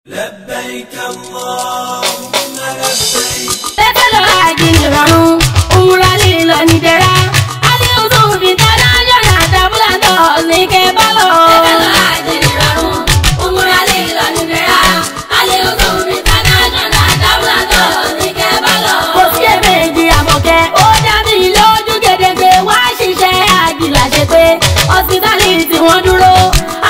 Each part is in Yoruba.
لبيك اللهم لبيك. Tẹ́tẹ́ lọ àjì nìrọ̀rùn, òmùra lílọ nìdẹ̀ra. Aliyu International Travel and Tours ní kẹ́ bá lọ. Tẹ́tẹ́ lọ àjì nìrọ̀rùn, òmùra lílọ nìdẹ̀ra. Aliyu International Travel and Tours ní kẹ́ bá lọ. Kò sí èméjì àmọ̀kẹ́, ó dá mi lójú gedegbe, wá ṣiṣẹ́ àjìlá ṣe pé hospitality wọ́n dúró.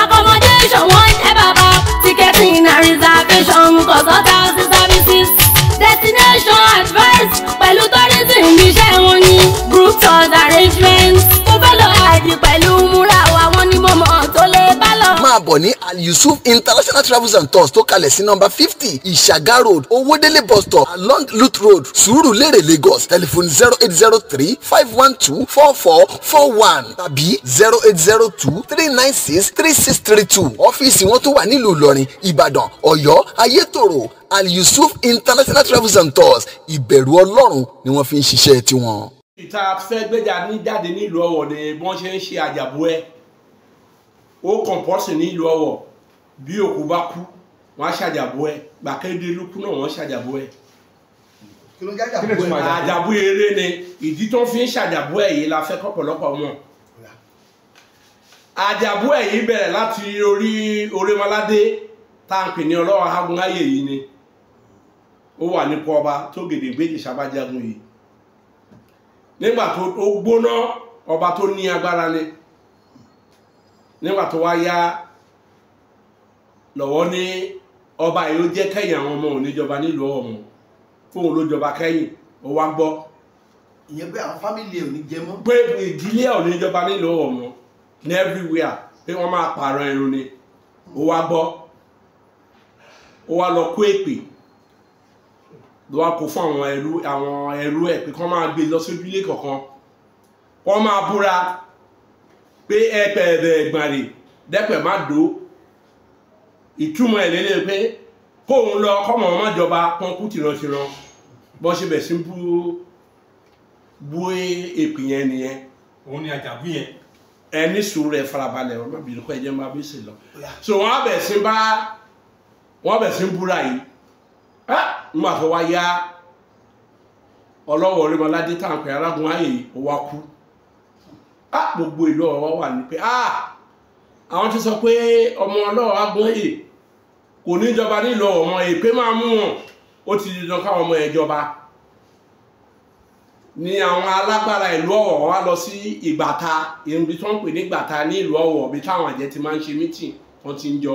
Accommodation wọ́n jẹ́ bàbá, ticketing and reservation, consultancy services, destination advice pẹ̀lú tourism iṣẹ́ wọn ní group tours arrangements. Mo fẹ́ lọ àjì pẹ̀lú múra wa, wọ́n ní mo mọ̀ tó lè bá lọ. Máa bọ̀ ní Al Yusuf International Travels and Tours tó kalẹ̀ sí nọ́mbà 50, Ìṣàgá Road, Owódélé bus stop, along Lut Road, Sùúrùlérè, Lagos. Telephone 08035124441 tàbí 08023963632. Ọ́fíìsì wọn tó wà nílùú Ìlọrin, Ìbàdàn, Ọ̀yọ́, Ayétòrò. Al Yusuf International Travels and Tours, ìbẹ̀rù Ọlọ́run ni wọ́n fi ń ṣiṣẹ́ tiwọn. Ìta fẹ́ gbéjà ní jáde nílùú Ọ̀wọ̀ ni bí wọ́n ṣe ń ṣe àjàbù ẹ. Ó compulsory nílùú Ọ̀wọ̀, bí òkú bá kú, wọ́n á ṣàjàbù ẹ. Gbàkéde lukú náà, wọ́n ṣàjàbù ẹ. Kí ló ń jájà? Kí ló túmọ̀ àjàbù? Àjàbù eré ni. Ìdí tó fi ń ṣàjàbù ẹ yìí la fẹ́ kọ́pọ̀lọpọ̀ mọ̀. Àjàbù ẹ yìí bẹ̀rẹ̀ láti orí Orémọládé tá à ń pè ní Ọlọ́run Agunláyè yìí ni. Ó wà nípò ọba tó Gèdègbèjì sábàjágun yìí nígbà tó ó gbóná, ọba tó ní agbára ni. Nígbà tó wá yá lọ́wọ́ ní ọba yìí, ó jẹ́ kẹ́yìn àwọn ọmọ òun níjọba nílùú ọ̀hún, fóun ló jọba kẹ́yìn. Ó wá gbọ́ Ìyẹn pé àwọn family ẹ̀ ò ní jẹ mọ́. Pé ìdílé ò ní jọba nílùú ọ̀hún ní everywhere, pé wọ́n máa pààrọ̀ irun ni. Ó wá gbọ́, ó wá lọ kó èpè, ló wá kó fún àwọn ẹrú ẹ̀ pé kí wọ́n máa gbé lọ sójúlé kọ̀ọ̀kan, wọ́n máa búra pé ẹ̀pẹ̀ ẹ̀bẹ̀ ẹ̀gbàrè dẹ́pẹ̀ má dó. Ìtumọ̀ ẹ̀ lélẹ̀ pé kóun lọ kọ́mọ wọn má jọba, kán kú tìrantìran. Bọ́n ṣe bẹ̀ sí bú bú èpè yẹn nìyẹn. Òun ni àjàbù yẹn. Ẹ ní sùúrù, ẹ farabalẹ̀, ẹ má bínú kọ́ ẹ jẹ́ má bí sì lọ. So wọ́n bẹ̀ sí bá wọ́n bẹ̀ sí búra yìí. Ah, nígbà tó wá yá, Ọlọ́wọ̀ Orímọládé tá à ń pè arágun ayé yìí, ó wá kú. Ah, gbogbo ìlú Ọ̀wọ̀ wà ní pé, ah, àwọn ti sọ pé ọmọ Ọlọ́wọ̀ agun ayé kò ní jọba nílùú ọmọ, èpè máa mú wọn, ó ti di dandan káwọn ọmọ ẹ̀ jọba. Ní àwọn alágbára ìlú Ọ̀wọ̀ wá lọ sí Ìgbàta, ibi tí wọ́n ń pè ní Ìgbàta ní ìlú Ọ̀wọ̀, ibi táwọn àjẹ́ ti máa ń ṣe meeting, wọ́n ti ń jọ.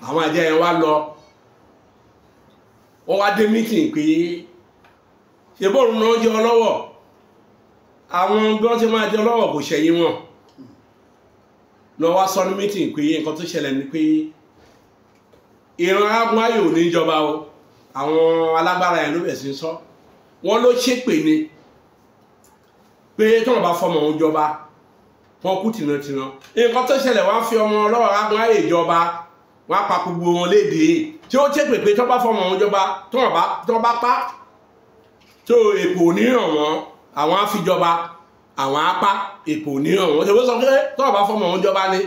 Àwọn àjẹ́ yẹn wá lọ, wọ́n wá dé meeting pé ṣe bóun náà jẹ́ ọlọ́wọ̀, àwọn bí wọ́n ti máa jẹ́ ọlọ́wọ̀ kò ṣẹ̀yìn wọn lọ. Wá sọ ní meeting pé nǹkan tó ṣẹlẹ̀ ni pé ìran arákùnrin ayò ní ìjọba o. Àwọn alágbára yẹn ló bẹ̀ sí sọ, wọ́n ló ṣépè ni pé tí wọ́n bá fọmọ òun jọba, wọn kú tìrantìran. Nǹkan tó ṣẹlẹ̀, wọ́n á fi ọmọ ọlọ́wọ́ arákùnrin ayò ìjọba, wọ́n á pa gbogbo wọn léde tí ó ṣépè pé tí wọ́n bá fọmọ òun jọba, tí wọ́n bá pa tó, èpò oníràn wọn, àwọn á fi jọba, àwọn á pa, èpò oníràn wọn. Ṣe wọ́n sọ pé tí wọ́n bá fọmọ òun jọba ni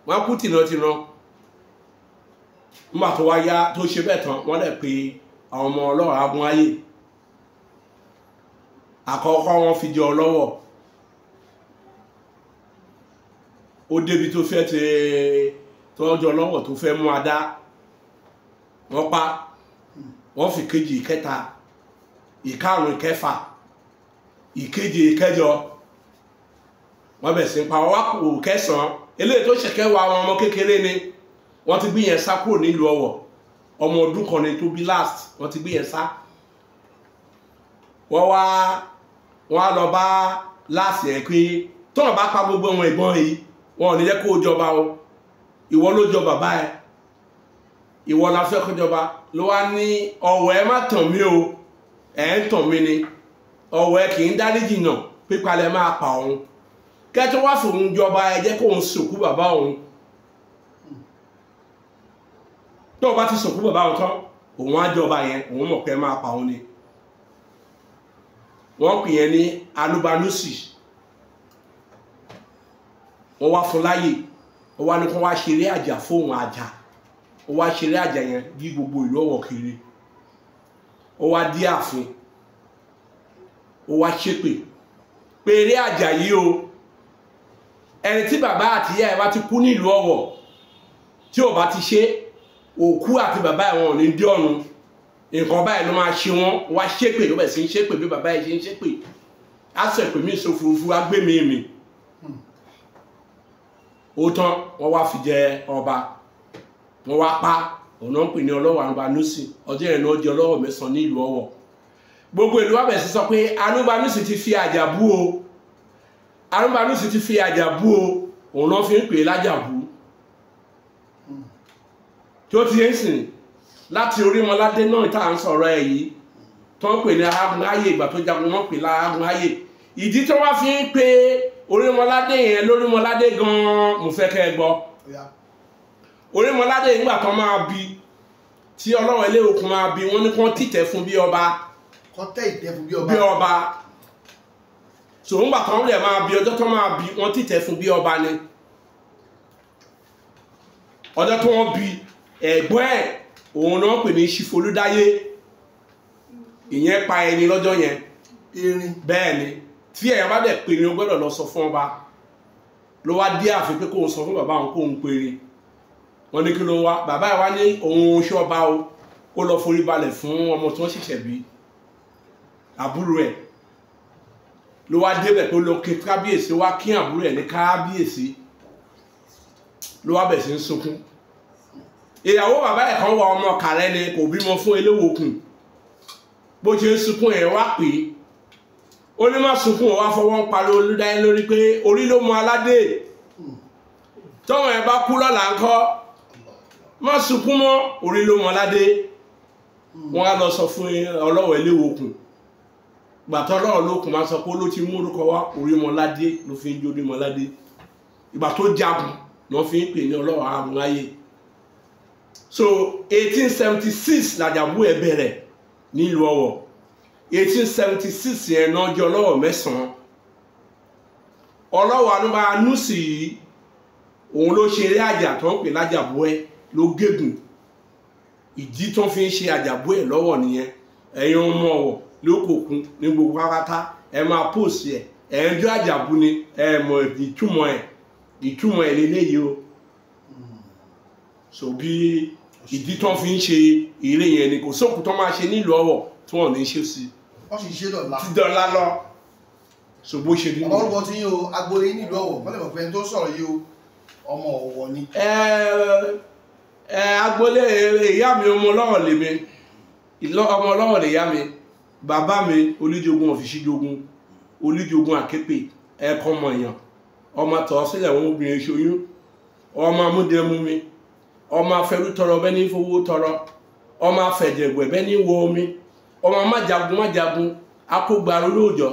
wọ́n á kú tìrantìran. Nígbà tó wá yá, tó ṣe bẹ́ẹ̀ tán, wọ́n dẹ̀ pé àwọn ọmọ ọlọ́run agun ayé àkọ́kọ́, wọn fi jẹ ọlọ́wọ̀. Ó débi tó fẹ́ ti tọ́jú ọlọ́wọ̀, tó fẹ́ mú adá, wọ́n pa. Wọ́n fi kejì, ìkẹta, ìkarùn, ìkẹfà, ìkeje, ìkẹjọ, wọ́n bẹ̀ sí pa. Wọ́n wá kò kẹsàn-án, eléyìí tó ṣẹ̀kẹ́ wa, àwọn ọmọ kékeré ni wọ́n ti gbé yẹn sá kúrò nílùú Ọ̀wọ̀. Ọmọ ọdún kan ni tó bí last, wọ́n ti gbé yẹn sá. Wọ́n wá, wọ́n á lọ bá last yẹn pé tọ́wọ́n bá pa gbogbo àwọn ẹ̀gbọ́n yìí, wọn ò ní jẹ́ kó o jọba o, ìwọ ló jọ bàbá ẹ, ìwọ la fẹ́ kó jọba. Ló wá ní, "Ọ̀wọ̀, ẹ má tàn mí o, ẹ̀ ń tàn mí ni. Ọ̀wọ̀ ẹ kì í dáríjì nà, pípalẹ̀ máa pa òun. Kẹ́tọ́ wá fòun jọba, ẹ jẹ́ kóun sòkú bàbá òun. Tó o bá ti sòkú bàbá òun tán, òun á jọba yẹn. Òun mọ̀ pé ẹ máa pa òun ni." Wọ́n pè yẹn ní Anubanusi. Wọ́n wá fún láyè, wọ́n wá ní kó wá ṣeré àjà fóun àjà. Ó wá ṣeré àjà yẹn bí gbogbo ìlú Ọ̀wọ̀ kiri. Ó wá dé ààfin, ó wá ṣépè pé eré àjà yìí o, ẹni tí bàbá àti ìyá ẹ̀ bá ti kú nílùú Ọ̀wọ̀ tí ò bá ti ṣe, òkú àti bàbá ẹ̀ wọn ò ní dé ọ̀run, nǹkan báyìí ló máa ṣe wọ́n. Wá ṣépè, ó bẹ̀ sí ń ṣépè bí bàbá ẹ̀ ṣe ń ṣépè, á sọ èpè mí sófurufú, á gbé mi mì. Ó tán, wọ́n wá fi jẹ ọba, wọ́n wá pa òun náà ń pè ní Ọlọ́wọ̀ Arúgbanúsì. Ọjọ́ yẹn náà jẹ ọlọ́wọ̀ mẹ́sàn-án ní ìlú Ọ̀wọ̀. Gbogbo ìlú wa bẹ̀rẹ̀ sí sọ pé Arúgbanúsì ti fi àjà bú o, Arúgbanúsì ti fi àjà bú o, òun náà fi ń pè é lájàbú. Tí ó ti yẹn sìn láti Orímọládé náà tá à ń sọ̀rọ̀ ẹ̀ yìí, tó ń pè ní Arágúnráyè, ìgbà tó jagun wọ́n pè lárágúnráyè. Ìdí tí wọ́n fi ń pe Orímọládé yẹn lórímọládé gan-an, mo fẹ́ kẹ́ ẹ gbọ́. Orímọládé nígbà kan máa bí, tí Ọlọ́run Eléwòkun máa bí, wọ́n ní kí wọ́n tìtẹ̀ fún bí ọba, kọ́ tẹ́ ìtẹ́ fún bí ọba, bí ọba. Sòwòǹgbà kan lè máa bí, ọjọ́ tó máa bí, wọ́n tìtẹ̀ fún bí ọba ni. Ọjọ́ tó wọ́n bí ẹ̀gbọ́n ẹ̀, òun náà pè ní Ṣífolúdáyé, ìyẹn pa ẹni lọ́jọ́ yẹn. Erin. Bẹ́ẹ̀ ni, tí ẹ̀yàn bá dẹ̀ pè ní o gbọ́dọ̀ lọ sọ fún ọba. Ló wá dé ààfin pé kóun sọ fún bàbá òun kóun pèrè. Wọ́n ní kí ló wá, bàbá ẹ̀ wá ní òun ṣe ọba o, ó lọ forí balẹ̀ fún ọmọ tí wọ́n ṣẹ̀ṣẹ̀ bí, àbúrò ẹ̀. Ló wá débẹ̀ pé ló kí kábíyèsí, wá kí àbúrò ẹ̀ ní kábíyèsí, ló wá bẹ̀ sí ń sunkún. Ìyàwó bàbá ẹ̀ kan wà, ọmọ kàrẹ́ ni, kò bímọ fún Eléwòkun. Bó ṣe ń sunkún ẹ̀ wá pè é, ó ní má sunkún, ó wá fọwọ́ ń pariwo Olúdáyé lórí pé orí ló mọ aládé, tọ́wọ́n ẹ̀ bá kú lọ́la ńkọ́, má sunkún mọ́, orí ló mọ aládé. Wọ́n á lọ sọ fún Ọlọ́wọ̀ Eléwòkun. Gbàtọ́ Ọlọ́wọ̀ lókun máa sọ pé ló ti mú orúkọ wá, Orímọládé ló fi ń jó Orímọládé. Ìgbà tó jagun ló fi ń pè ní Ọlọ́wọ̀ Arágúnráyè. So 1876 làjàbú ẹ̀ bẹ̀rẹ̀ nílùú Ọ̀wọ̀. 1876 yẹn náà jẹ́ ọlọ́wọ̀ mẹ́sàn-án. Ọlọ́wọ̀ Arúgbanúsì yìí, òun ló ṣe eré àjà tó ń pè lájàbú ẹ̀, ló gégùn. Ìdí tó fi ń ṣe àjàbú ẹ̀ lọ́wọ́ nìyẹn. Ẹ̀yin ọmọ Ọ̀wọ̀ lókòkun ní gbogbo pátá, ẹ máa pòsì ẹ̀, ẹ̀ ń jó àjàbú ni, ẹ mọ̀ ìtumọ̀ ẹ̀, ìtumọ̀ ẹ̀ lélẹ́yìí o. So bí ìdí tó fi ń ṣe eré yẹn ni, kò sókun tó máa ṣe nílùú Ọ̀wọ̀ tí wọ́n ní ṣe sí. Wọ́n sì ṣe dọ̀la. Ti dọ̀la lọ. So bó ṣe rí nìyẹn. Ọba orúkọ tí yín o, agboolé nílùú Ọ̀wọ̀, wọ́n lè mọ̀ pé ẹni tó sọ̀rọ̀ yìí o, ọmọ Ọ̀wọ̀ ni. Agboolé ìyá mi, ọmọ ọlọ́rọ̀ lèmi, ọmọ ọlọ́rọ̀ lèyá mi, bàbá mi Olújogun ọ̀fíṣíjogun, Olújogun Àképè, ẹ̀kọ́ ọmọ èèyàn, ọmọ tọ̀ sílẹ̀ wọn obìnrin ṣoyún, ọmọ amúdẹmúmi, ọmọ afẹ́rú tọrọ bẹ́ẹ̀ ní fowó tọrọ, ọmọ afẹ̀jẹ̀gbẹ̀ bẹ́ẹ̀ ní wọ omi, ọmọ májagun májagun, akógbárò lóòjọ́.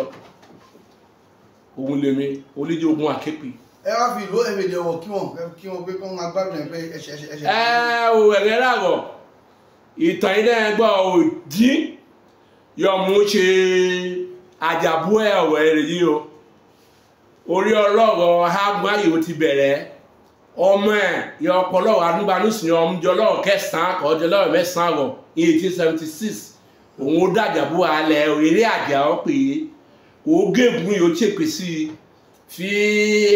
Òun lèmi, Olújogun Àképè. Ẹ wá fi ìlú ẹ̀fẹ̀dẹ̀ Ọ̀wọ̀ kí wọ́n pé kí wọ́n máa gbádùn ẹ̀ pé ẹ̀ṣẹ̀ ẹ̀ṣẹ̀ ẹ̀ṣẹ̀. Ẹ o ẹ̀rẹ́ ràgọ̀ ìtàn ilé ẹgbọ́ òdí yọmú ṣe àjàbú ẹ̀ ọ̀wọ̀ ẹ̀rẹ̀ yìí o. Orí ọlọ́rọ̀ Arágúnráyè ó ti bẹ̀rẹ̀, ọmọ ẹ̀ yọ ọpọlọ Arúgbanúsì ọmọdé ọlọ́rọ̀ kẹsàn-án kọjọ ọlọ́rọ̀ mẹ́sàn-án rọ̀ ní 1876. Òun ó dàjàbú alẹ̀ eré àjà ọ́ pé kò gégùn yóò ṣèpè sí i, fi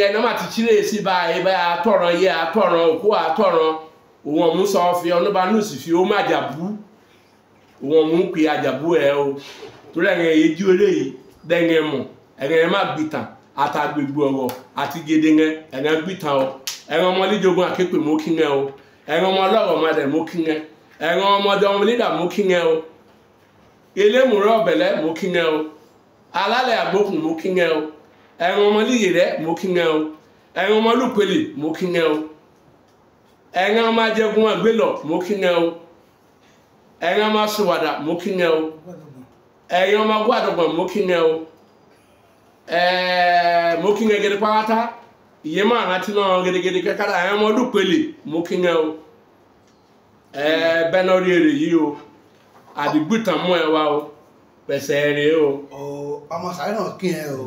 ẹnà má ti chílè sí bá ẹ bá àtọ̀ràn yẹ àtọ̀ràn òkú àtọ̀ràn. Òun ọ̀mú sọ fi Arúgbanúsì fi ó má jàbú, òun ọ̀mú pè àjàbú ẹ o. Torí ẹ̀rìn èyí jí eléyìí dẹ́ngẹ̀ mọ̀, ẹ̀rìn ẹ̀ má gbìtàn àtàgbègbè ọ̀rọ̀ àti gédéńgẹ́ ẹ̀rìn gbìtàn o. Ẹ̀rìn ọmọ Olújogun Àképè mú kí ń ẹ o, ẹ̀rìn ọmọ ọlọ́rọ̀ ọmọdé mú kí ń ẹ, ẹ̀rìn ọmọdé ọmọ lídà mú kí ń ẹ o, elémùrọ̀ ọ̀bẹ̀lẹ̀ mú kí ń ẹ o, alálẹ̀ àgbókùn mú kí ń ẹ o, ẹ̀rìn ọmọ líyè rẹ̀ mú kí ń ẹ o, ẹ̀rìn ọmọ lùpẹ̀lẹ̀ mú kí ń ẹ o, ẹ̀rìn ọmọ ajẹgun àgbélọ̀ mú kí ń ẹ o, ẹ̀rìn ọmọ asùwàdà mú kí ń ẹ o, ẹ̀rìn ọmọ agbádọ̀gbọ̀n mú kí ń ẹ o, mú kí ń ẹ gẹ́gẹ́ pátá. Ìyẹn máa rántí náà gẹ́gẹ́gẹ́ kẹ́kẹ́ ẹ̀rìn ọmọ lùpẹ̀lẹ̀ mú kí ń ẹ o. Bẹ́ẹ̀ náà rí èrè yìí o, àdìgbìtàn mú ẹ wá o, pẹ̀sẹ̀ èrè o. Ọmọ sàárẹ̀ náà kí ẹ o.